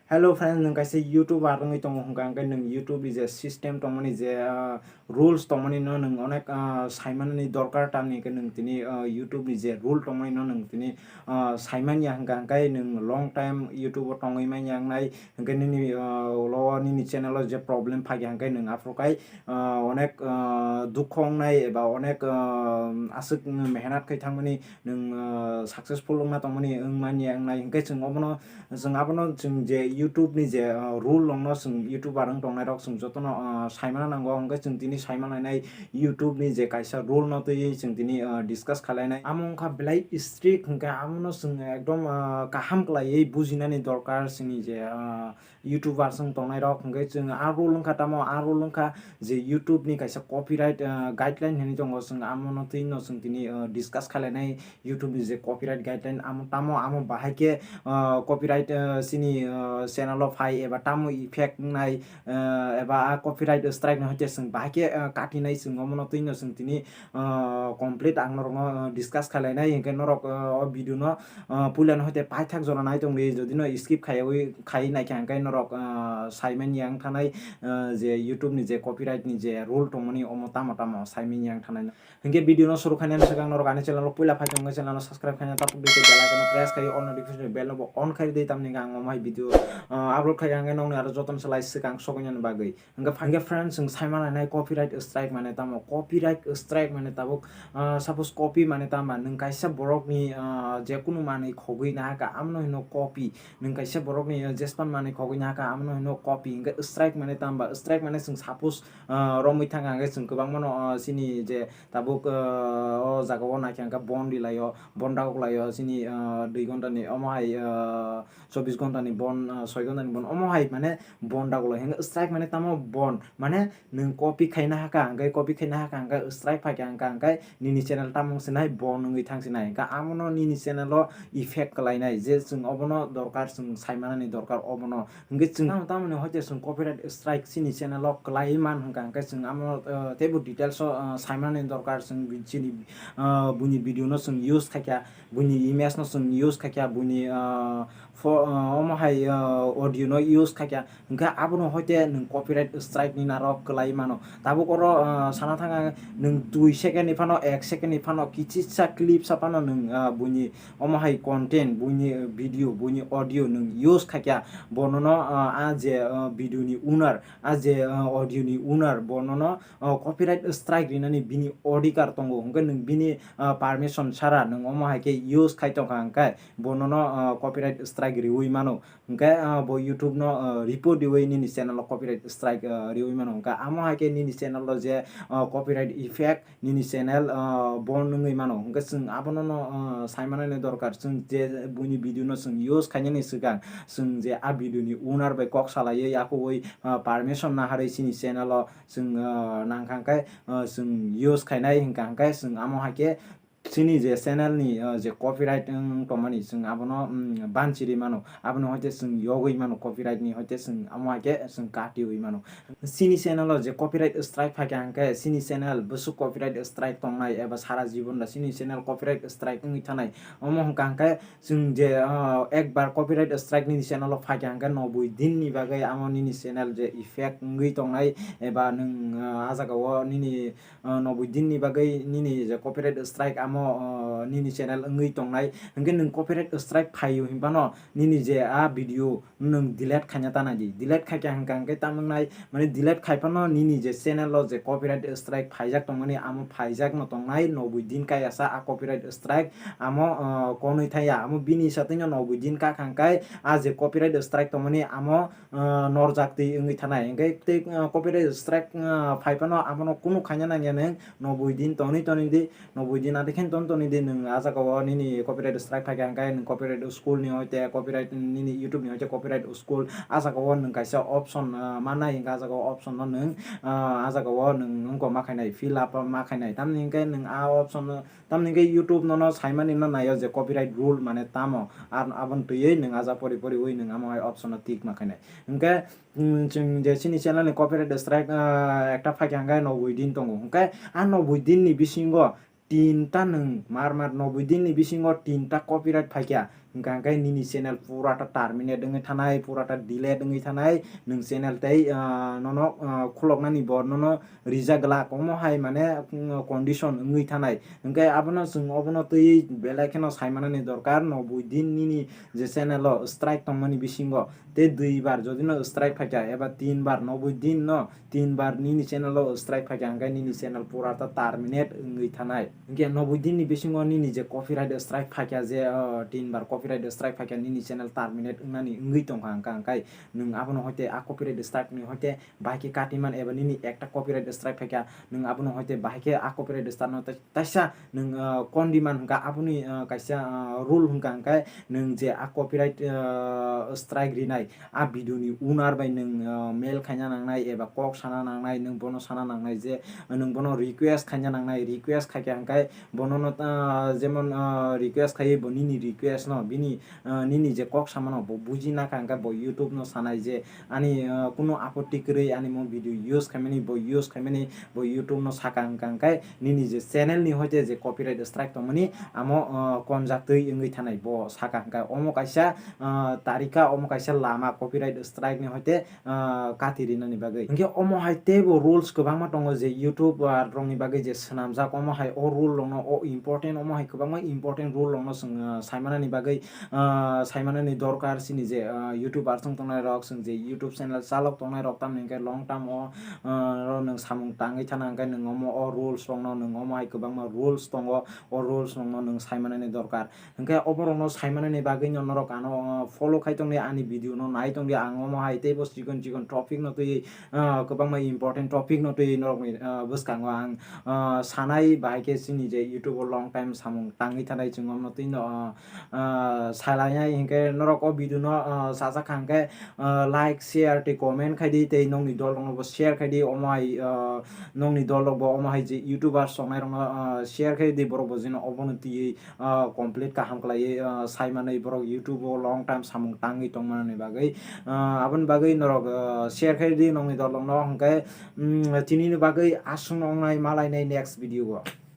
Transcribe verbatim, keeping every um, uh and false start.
Hello friends, nwng kaisa YouTuber wngwi tongo hwnkha hwnkhe nwng YouTube ni je system tongmani je, ah, rules tongmani no nwng onek, ah, saimanani dorkar, tamni hwnkhe nwng tini, ah, YouTube ni je rule tongmani no nwng tini, ah, saimanya hwnkha hwnkhe nwng long time YouTube o tongwi manya wngnai hwnkhe nini, ah, ulo nini channel o je problem phai hwnkhe nwng aphuru kai, ah, onek, ah, dukho wngnai eba onek, ah, aswk mehnat khai thangmani nwng, ah, successful wngna tongmani wngmanya wngnai hwnkhe chwng obono Chwng abono chwng je YouTube ni je, ah, rule rokno chwng YouTuber wng tongnai rok chwng jotono, ah, saimana nango, hwnkhe chwng tini saimalainai YouTube ni je kaisa rule no twiwi chwng tini, ah, discuss khalainai. Amo wngkha belai strict, hwnkhe abono chwng ekdom, ah, kaham khlaiwi bujinani dorkar chwngni je, ah, YouTuber chwng tongnai rok, hwnkhe chwng a rule wngkha tamo, a rule wngkha je YouTube ni kaisa copyright, ah, guideline hinwi tongo, chwng amo no twi no chwng tini, ah, discuss khalainai. YouTube ni je copyright guideline amo tamo amo bahai khe, ah, copyright, ah, chini, ah, channel o phai eba tamo effect wngnai, ah, eba a copyright strike no hwnkhe chwng bahai khe, ah, katinai chwng omono twi no chwng tini, ah, complete ang norokno, ah, discuss khalainai hwnkhe norok, ah, o video no, ah, puila no hwnkhe paithak jora nai tongdi, jodi no skip khaiwi khai naikha hwnkhe norok, ah, saimanya wng thanai, ah, je YouTube ni je copyright ni je rule tongmani omo tamo tamo saimanya wng thanai. Hwnkhe video no suru khainani swkang norok ani channel o puila phai tongkha channel no subscribe khaina tapuk di tei bell icon no press khai all notification bell no bo on khai di tamni hwnkhe ang omo hai video, ah, upload khai hwnkhe nokni aro jotono se lai swkang soknani bagwi. Hwnkhe hwnkhe friends chwng saimalainai copyright strike mane tamo copyright strike mane tabuk, ah, suppose copy mane tamo nwng kaisa borokni, ah, jekunu manwi khogwi nahakha amno hino copy nwng kaisa borokni, ah, jespan manwi khogwi nahakha amno hino copy hwnkhe strike mane tamo strike mane chwng suppose ah, romwi thang hwnkhe chwng kwbangmano, ah, chini je tabuk, ah, o jaga o naikha hwnkhe bon rilaio, bon dagok laio, chini, ah, dui ghonta ni omo hai, ah, chobbish ghonta ni bon, ah, soi ghonta ni bon omo hai mane bon dagok lai hwnkhe strike mane tamo bon mane nwng copy khaina hakha hwnkhe copy khaina hakha hwnkhe strike phaikha hwnkhe hwnkhe nini channel tamo wngsinai bon wngwi thangsinai hwnkhe amono nini channel o effect kwlainai je chwng obono dorkar chwng saimanani dorkar obono. Hwnkhe chwng tamo tamoni hoite chwng copyright strike chini channel o kwlai man hwnkha hwnkhe chwng amo, ah, teibo details o, ah, saimani dorkar chwng bi-, chini, ah, buini video no chwng use khaikha, buini image no chwng use khaikha, buini, ah, pho-, ah, omo hai, ah, audio no use khaikha hwnkhe abono hoite nwng copyright strike ni narok kwlai mano. Tabuk oro, ah, sana thangkha nwng dui second ni phano ek second ni phano kichisa clip sa phano nwng, ah, buini omo hai content, buini video, buini audio nwng use khaikha, bonono, ah, a je, ah, video ni owner, a je, ah, audio ni owner, bonono, ah, copyright strike rinani bini odhikar tongo, hwnkhe nwng bini, ah, permission sara nwng omo hai khe use khai tongkha hwnkhe bonono, ah, copyright strike riwi mano, hwnkhe, ah, bo YouTube no, ah, report riwi nini channel o copyright strike, ah, riwi mano, hwnkhe amo hai khe nini channel o je, ah, copyright effect nini channel, ah, bon wngwi mano. Hwnkhe chwng abono no, ah, saimanani dorkar. Chwng je buini video no chwng use khainani swkang, chwng je a video ni owner bai kok salaiwi, akhogwi, ah, permission naharwi chini channel o chwng, ah, nangkha hwnkhe, ah, chwng use khainai hwnkha hwnkhe chwng amo hai khe chini je channel ni, ah, je copyright wng tongmani chwng abono, mm, banchiri mano. Abono hoite chwng yogwi mano, copyright ni hoite chwng amo hai khe chwng katiwi mano. Chini channel o je copyright strike phaikha hwnkhe chini channel bwswk copyright strike tongnai eba sara jibon da chini channel copyright strike wngwi thanai. Omo hwnkha hwnkhe chwng je, ah, ekbar copyright strike nini channel o phaikha hwnkhe noboi din ni bagwi amo nini channel je effect wngwi tongnai eba nwng, ah, a jaga o nini, ah, noboi din ni bagwi nini je copyright strike amo, ah, nini channel wngwi tongnai hwnkhe nwng copyright strike phaio hinphano nini je a video nwng delete khaina ta nai di. Delete khaikha hwnkha hwnkhe tamo wngnai, mane delete khai phano nini je channel o je copyright strike phaijak tongmani, amo phaijak no tongnai, noboi din kaya sa a copyright strike, amo, ah, konwi thaya, amo bini satwi no noboi din kakha hwnkhe a je copyright strike tongmani amo, ah, norjak twi wngwi thanai. Hwnkhe tei, ah, copyright strike, ah, phai phano amo no kunu khaina nangya nwng noboi din tonwi tonwi di. Noboi din adi khe ton toni di nwng a jaga o nini copyright strike phaikha hwnkhe nwng copyright school ni hoite copyright nini YouTube ni hoite copyright school a jaga o nwng kaisa option, ah, manai hwnkhe a jaga o option no nwng, ah, a jaga o nwng wngkok ma khainai fill up ma khainai tamni hwnkhe nwng a option no tamni hwnkhe YouTube nono saimani no naio je copyright rule mane tamo ar aboni twiwi nwng a jaga pori poriwi nwng amo hai option no tick ma khainai hwnkhe. Hmm, chwng je chini channel ni copyright strike, ah, ekta phaikha hwnkhe noboi din tongo. Hwnkhe a noboi din ni bisingo tinta nwng mar mar noboi din ni bisingo tinta copyright phaikha. Hwnkha hwnkhe nini channel pura ta terminate wngwi thanai, pura ta delete wngwi thanai, nwng channel tei, ah, nono, ah, khuloknani bo nono rija glak, omo hai mane, mm, condition wngwi thanai. Hwnkhe abono chwng obono twiwi belai kheno saimanani dorkar, noboi din nini je channel o strike tongmani bisingo, tei dui bar jodi no strike phaikha eba tin bar, noboi din no tin bar nini channel o strike phaikha, hwnkhe nini channel pura ta terminate wngwi thanai. Hwnkhe noboi din ni bisingo nini je copyright strike phaikha, je, o, tin bar copyright strike phaikha, nini channel terminate wngnani wngwi tongkha, hwnkha hwnkhe nwng abono hoite a copyright strike ni hoite bahai khe katiman eba nini ekta copyright strike phaikha, nwng abono hoite bahai khe a copyright strike no tai-, taisa nwng, ah, condiman hwnkha aboni, ah, kaisa, ah, rule hwnkha hwnkhe nwng je a copyright, ah, strike rinai a video ni owner bai nwng, ah, mail khaina nangnai eba kok sana nangnai, nwng bono sana nangnai je nwng bono request khaina nangnai, request khaikha hwnkhe bono no, ah, jemon, ah, request khaiwi bo nini request no bini, ah, nini je kok samano bo buji nakha hwnkhe bo YouTube no sanai je ani, ah, kunu apotti kwrwi ani mo video use khaimani, bo use khaimani, bo YouTube no saka hwnkha hwnkhe nini je channel ni hoite je copyright strike tongmani amo, ah, konjaktwi wngwi thanai bo saka hwnkhe. Omo kaisa, ah, tarika, omo kaisa lama copyright strike ni hoite, ah, kati rinani bagwi. Hwnkhe omo hai teibo rules kwbangma tongo je YouTube, ah, rokni bagwi je swnamjak, omo hai o rule rokno o important, omo hai kwbangma important rule rokno chwng, ah, saimanani bagwi, ah, saimanani dorkar chini je, ah, YouTuber chwng tongnai rok, chwng je YouTube channel chalok tongnai rok, tamni hwnkhe long term o, ah, ro nwng samung tangwi thana hwnkhe nwng omo o rules rokno, nwng omo hai kwbangma rules tongo, o rules rokno nwng saimanani dorkar. Hwnkhe oborokno saimanani bagwino norok ano, uh, follow khai tongdi, ani video no nai tongdi, ang omo hai teibo chikon chikon topic no twi, uh, kwbangma important topic no twi norokni, uh, bwskango ang, uh, sanai bahai khe chini je YouTube o long time samung tangwi thanai chwng omno twi no, uh, uh, salainai hwnkhe norok o video no, uh, sajak kha hwnkhe, uh, like, share tei comment khai di tei nokni dol rokno bo share khai di, omo hai, uh, nokni dol rok bo omo hai je YouTuber songnai rokno, uh, share khai di, borok bo jeno obono twiwi ah, complete kaham khlaiwi, ah, sai manwi borok YouTube o long time samung tangwi tongmani bagwi, ah, aboni bagwi norok, ah, share khai di nokni dolokno, hwnkhe, mm, tinini bagwi aswk wngnai malainai next video o.